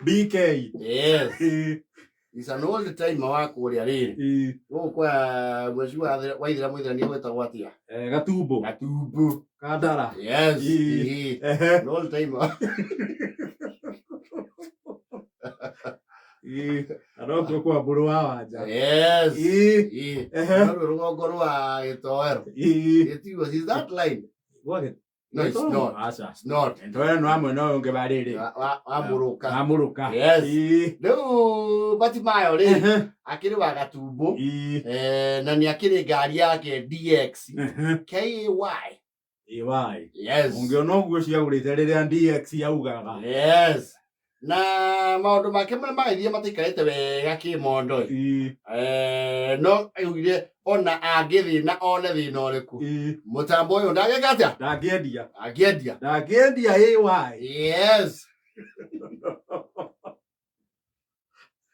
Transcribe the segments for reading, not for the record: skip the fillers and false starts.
BK. Yes. Ĩĩ, Is an old timer wa kũrĩa rĩrĩ. Ĩĩ. Gũkũ kwa mweci wa waithira mũithira gwĩtagwo atĩa? Gatumbo. Gatumbo. Kandara. Yes. Ĩĩ. Ĩĩ. Ehe. An old timer. Ĩĩ. Na nokuo kwa Mbũrũ wa Wanja. Yes. Ĩĩ. Ĩĩ. Ehe. Naruo rũgongo rwa Gĩtoero. Ĩĩ. Gĩtiguo, is that line? Gwa gĩ- No, it's not. Aca. It's not. Gĩtoero nĩ wa mwena ũyũ ũngĩ wa rĩrĩ. Wa Mũrũka. Wa Mũrũka. Yes. Ĩĩ. Rĩu Batimayo rĩ, Ehe. akĩrĩ wa Gatumbo. Ĩĩ. Na nĩ akĩrĩ ngari yake DX. Ehe. KAY. AY. Yes. Ũngĩona ũguo ciagũrĩte rĩrĩa DX yaugaga. Yes. Na maũndũ make marĩa magĩthiĩ matikarĩte wega kĩmondo. Ĩĩ. No augire ona angĩthĩna one thĩna ũrĩkũ. Ĩĩ. Mũtambo ũyũ ndangĩka atĩa? Ndangĩendia. Angĩendia. Ndangĩendia AY. Yes.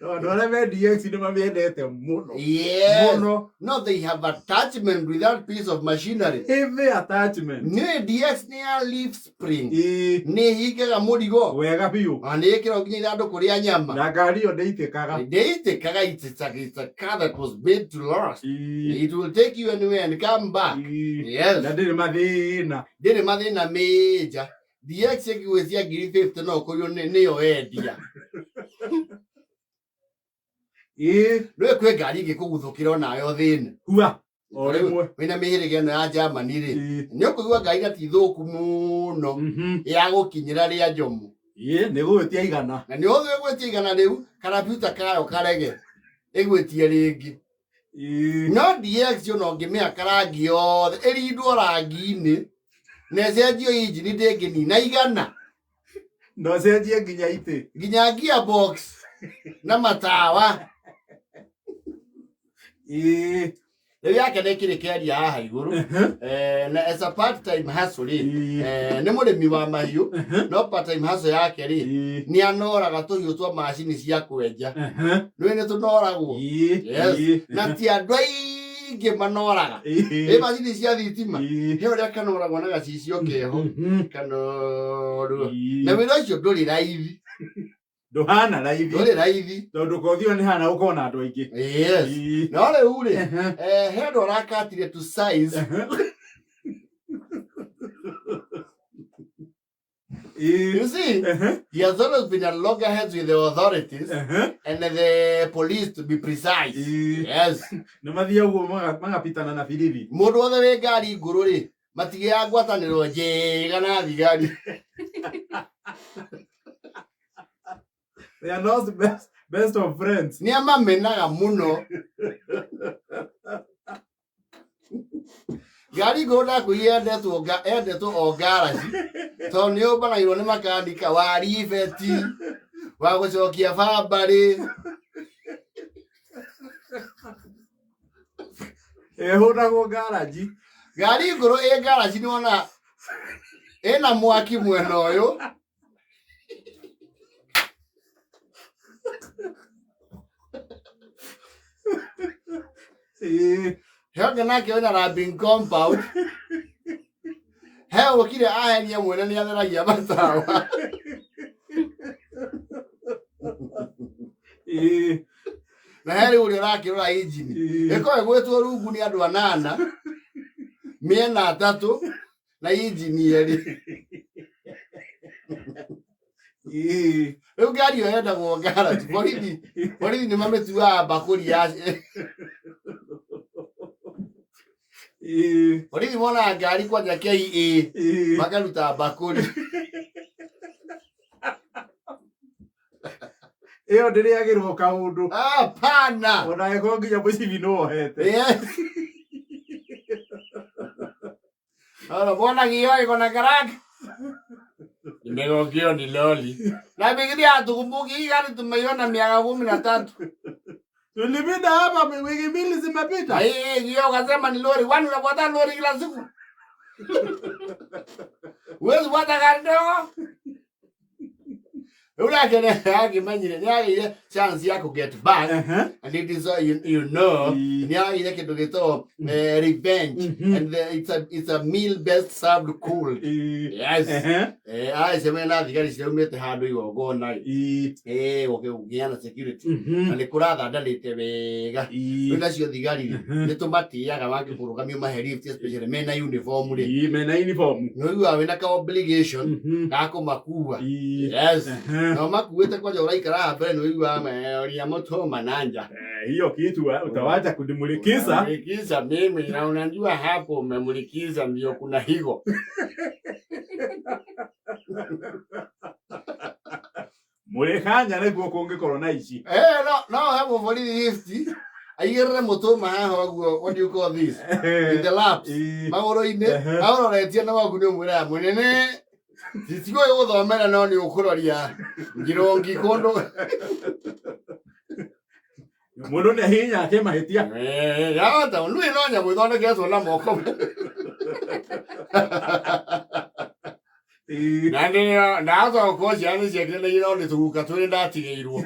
No andũ arĩa me DX nĩ mamĩendete mũno. Yes. Mũno. No, they have attachment with that piece of machinery. Heavy attachment. Nĩ DX nĩ ya leaf spring. Ĩĩ. Nĩ hingaga mũrigo. Wega biũ. Na nĩ ĩkĩragwo nginya ithandũkũ rĩa nyama. Na ngari ĩyo ndĩitĩkaga. Ndĩitĩkaga, it's a car that was made to last. Ĩĩ. It will take you anywhere and come back. Ĩĩ. Yes. Na ndĩrĩ mathĩna. Ndĩrĩ mathĩna major. DX ĩngĩgwĩtia ngiri 50 no ũkũrio nĩyo endia. Ĩĩ. Nĩũĩ kwĩ ngari ĩngĩkũguthũkĩra onawe ũthĩne. Hua. O rĩmwe. Wĩna mĩhĩrĩga ĩno ya Germany rĩ, Ĩĩ. nĩ ũkũigua ngari na ti thũku mũno ya gũkinyĩra rĩa njomu. Ĩĩ, nĩ gũgwĩtia igana. Na nĩ ũthĩ ĩgwĩtia igana rĩu, karabiuta kayo karege ĩgwĩtie rĩngĩ. Ĩĩ. No DX ona ũngĩmĩhaka rangi yothe ĩrindwo rangi-inĩ na ĩcenjio injini ndĩngĩnina igana. Na ũcenjie nginya itĩ. Nginya gearbox na matawa. Ĩĩ. Rĩu yake nĩ kĩrĩ kĩaria haha igũrũ. Na as a part time hustle rĩ, Ĩĩ. nĩ mũrĩmi wa mahiũ, no part time hustle yake rĩ, Ĩĩ. nĩ anoraga tũhiũ twa macini cia kwenja. Nĩũĩ nĩ tũnoragwo? Ĩĩ. Yes. Ĩĩ. Na ti andũ aingĩ manoraga. Ĩĩ. Ĩ macini cia thitima, Ĩĩ. he ũrĩa kanoragwo na gacicio keho, kanorwo. Ĩĩ. Na wĩra ũcio ndũrĩ raithi. Ndũhana raithi. Ndũrĩ raithi. Tondũ kothi ĩyo nĩ hana gũkorwo na andũ aingĩ. Yes. Ĩĩ. No rĩu rĩ, he andũ arakatire to size. Ĩĩ. You see, he has always been at loggerheads with the authorities and the police, to be precise. Ĩĩ. Yes. Nĩ mathiaga ũguo magapitana na biribi. Mũndũ wothe wĩ ngari ngũrũ rĩ, matigĩaga ngwatanĩro njega na thigari. They are not the best of friends. Nĩ amamenaga mũno. Ngari ngũrũ ndakwĩrire yendetwo o ngaraci, tondũ nĩ ũmbanagĩrwo nĩ makanika wa ribeti, wa gũcokia bambarĩ. Ĩhũragwo ngaraji. Ngari ngũrũ ĩ ngaraci nĩ wona ĩna mwaki mwena ũyũ. Ĩĩ. He ũngĩ nake wĩna rubbing compound. He ũkire ahenia mwene nĩ atheragia matawa. Ĩĩ. Na he rĩu ũrĩa ũrakĩrora injini. Ĩĩ. Ĩkoragwo ĩgwĩtwo rungu nĩ andũ anana, mĩena ĩtatũ na injini erĩ. Ĩĩ. Rĩu ngari ĩyo yendagwo ngaraji. Borithi nĩ mamĩtuaga mbakũri ya Ĩĩ. Borithi monaga ngari kwanja KA Ĩĩ. makaruta mbakũri. Ĩyo ndĩrĩagĩrwo kaũndũ. Hapana. Ona ĩkorwo nginya mũcibi nĩ wohete. Yes. Ora, mbona kioo iko na karaka? Nimegongeo ni loli. Na bigiria hatukumbuki hii gari tumeiona miaka 13. Tulipita hapa wiki mbili zimepita. Na hii kioo ukasema ni lori. Kwani unafuata lori kila siku? Huwezi fuata gari dogo. Rĩu nake nĩ akĩmenyire nĩ agĩire chance ya kũ get back and it is you know nĩ agĩire kĩndũ gĩtagwo revenge and it's a meal best served cold. Yes. Agĩcemania na thigari ciraumĩte handũ igongona gũkĩgĩa na security na nĩ kũrathandanĩte wega. Rĩu nacio thigari rĩ, nĩ tũmatĩaga mangĩkũrũgamio mahe lift, especially mena uniform rĩ. Mena uniform. Nĩ ũiguaga wĩna ka obligation ga kũmakua. Yes. Na ũmakuĩte kwanja ũraikara haha mbere nĩ ũiguaga meoria mũtũma na nja. Hiyo kitu utawacha kunimulikiza. Unamulikiza mimi na unajua hapo umemulikiza ndio kuna higo. Mũrĩkanya nĩguo kũngĩkorwo na ici. No he mũborithi lift aigĩrĩre mũtũma haha ũguo, what do you call this, in the laps, magũrũ-inĩ, aũroretie na waku nĩ ũmwĩraga mũnene titigũĩ gũthomera no nĩ ũkũroria ngirũngi kũndũ. Mũndũ nĩ ahihinya akĩmahĩtia. Yahota nui no nyamũ ĩthondeketwo na moko na ndahota gũkorwo ciana nĩ ciakeneire no nĩ tũguka twĩrĩ ndatigĩirwo.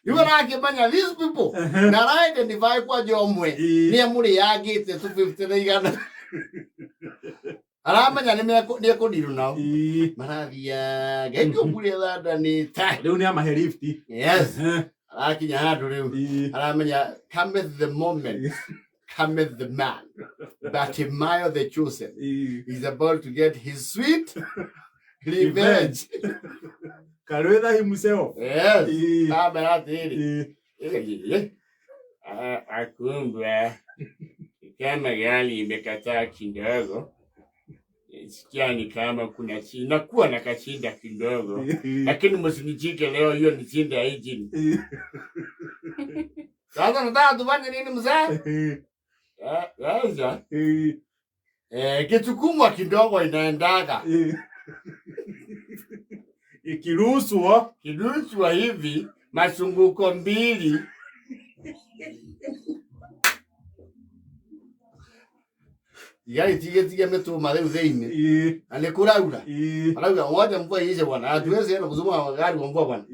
Rĩu arakĩmenya these people na ara-identify kwanja ũmwe nĩ amũrĩangĩte 250 na igana aramenya nĩ ekũndirũ nao marathiaga ĩngĩ thandanĩte. Rĩu nĩ amahe lift. Yes, arakinya handũ rĩu aramenya cometh the moment, cometh the man Bartimaeus the chosen is about to get his sweet revenge. Karwetha himself. Yes. Amera atĩrĩ, akumbwa kama gari imekataa kidogo, sikia ni kama kuna nakuwa na kashinda kidogo, lakini msinichike leo, hiyo ni shinda ya engine. Sasa nataka tufanye nini mzee? Sasa kisukumwa kidogo inaendaga. Ikiruhusu Kirushwa hivi masunguko mbili. Gari tige mĩtũma rĩu thĩinĩ na nĩ kũraura. Marauga ngoja mvua iishe bwana, hatuwezi enda kuzuma gari kwa mvua bwana.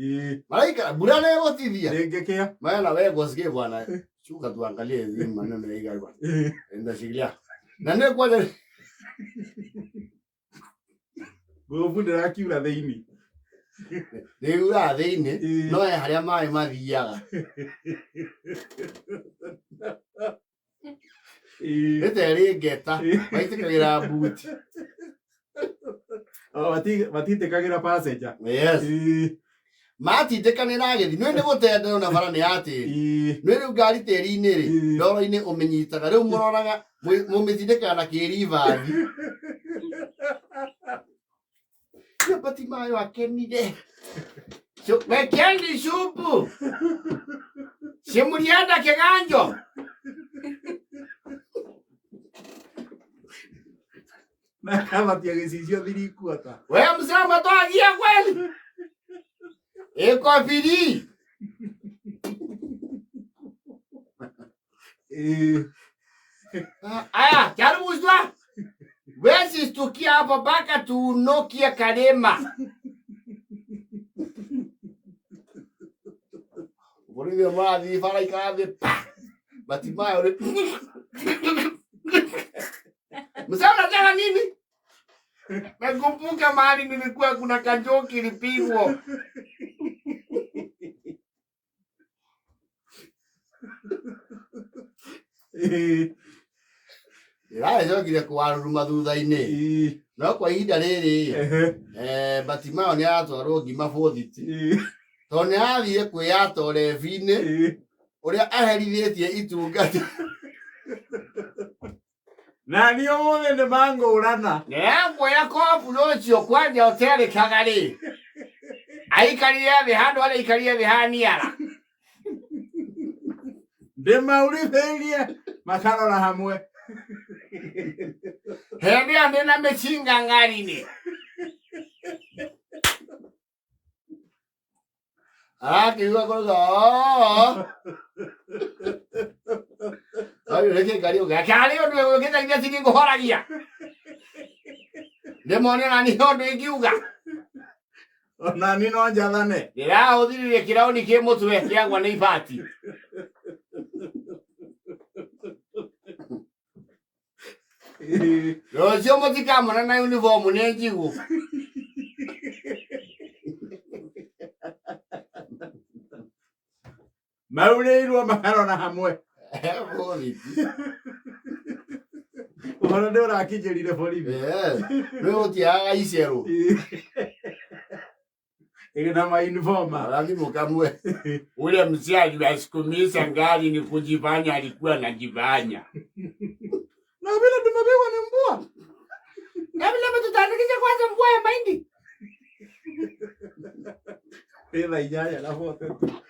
Malaika mbura nĩ ĩgũtithia. Rĩngĩkĩa. Maana wewe kusikie bwana, shuka tuangalie hizi maneno ya hii gari bwana. Enda shikilia. Na nĩ kwanja Ngurubu ndĩrakiura thĩinĩ. Nĩ yuraga thĩinĩ no he harĩa maĩ mathiaga. Nĩ ta ĩrĩ ngeta maitĩkagĩra buti. Oh, matitĩkagĩra passenger. Yes. Matindĩkanĩra agĩthi nĩ gũtenderwo na bara nĩ ya tĩri. Nĩ rĩu ngari tĩri-inĩ rĩ, ndoro-inĩ ũmĩnyitaga rĩu mũroraga mũmĩtindĩkaga na kĩribathi. Hiyo Bartimayo akenire. Wekeni supu. Simulianda kiganjo. Na akabatia gĩcicio thirikuota. We mzee umetoa gia kweli? Iko free. Aya, charuzwa. Wezi stukia hapo mpaka tunokie Kalema. Borithi marathiĩ bara ikarathĩ pa. Bartimayo rĩ. Mzee unataka nini? Nakumbuka mahali nilikuwa kuna kajoki ilipigwa. Ĩragĩcokire kũwarũruma thutha-inĩ. No kwa ihinda rĩrĩ Bartimayo nĩ aratwarwo ngima bũthiti tondũ nĩ arathire kwĩyata ũrebi-inĩ ũrĩa aherithĩtie itungata. Na niĩ ũmũthĩ nĩ mangũrana. Nĩrakwĩra kobura ũcio kwanja ũterĩkaga rĩ aikarire thĩ handũ harĩa aikarire thĩ haniara. Ndĩmaurithĩirie makarora hamwe. Hĩndĩ ĩyo ndĩna mĩcinga ngari-inĩ arakĩigua kũruga reke ngari ũgeka harĩ ũndũ ũkĩte githĩ ngũhoragia ndĩmone na niĩ ũndũ ingiuga. Ona niĩ no njathane. Ndĩrahũthĩrire kĩraũni kĩ mũtwe kĩagwa nĩ ibati. Rũciũ mũtikamona na uniform nĩ njigũ. Maurĩirwo makarora hamwe. Borithi. Ũhoro nĩ ũrakinyĩrire borithi. Rĩu gũtiagaga icerũ. Ĩrĩ na mauniform. Lazima kamwe. Ule mzee aliwasukumiza ngari ni kujifanya alikuwa anajifanya. Na vile tumepigwa ni mbwa. Na vile tutaandikisha kwanza mvua ya mahindi. Ĩ thaa 8:42.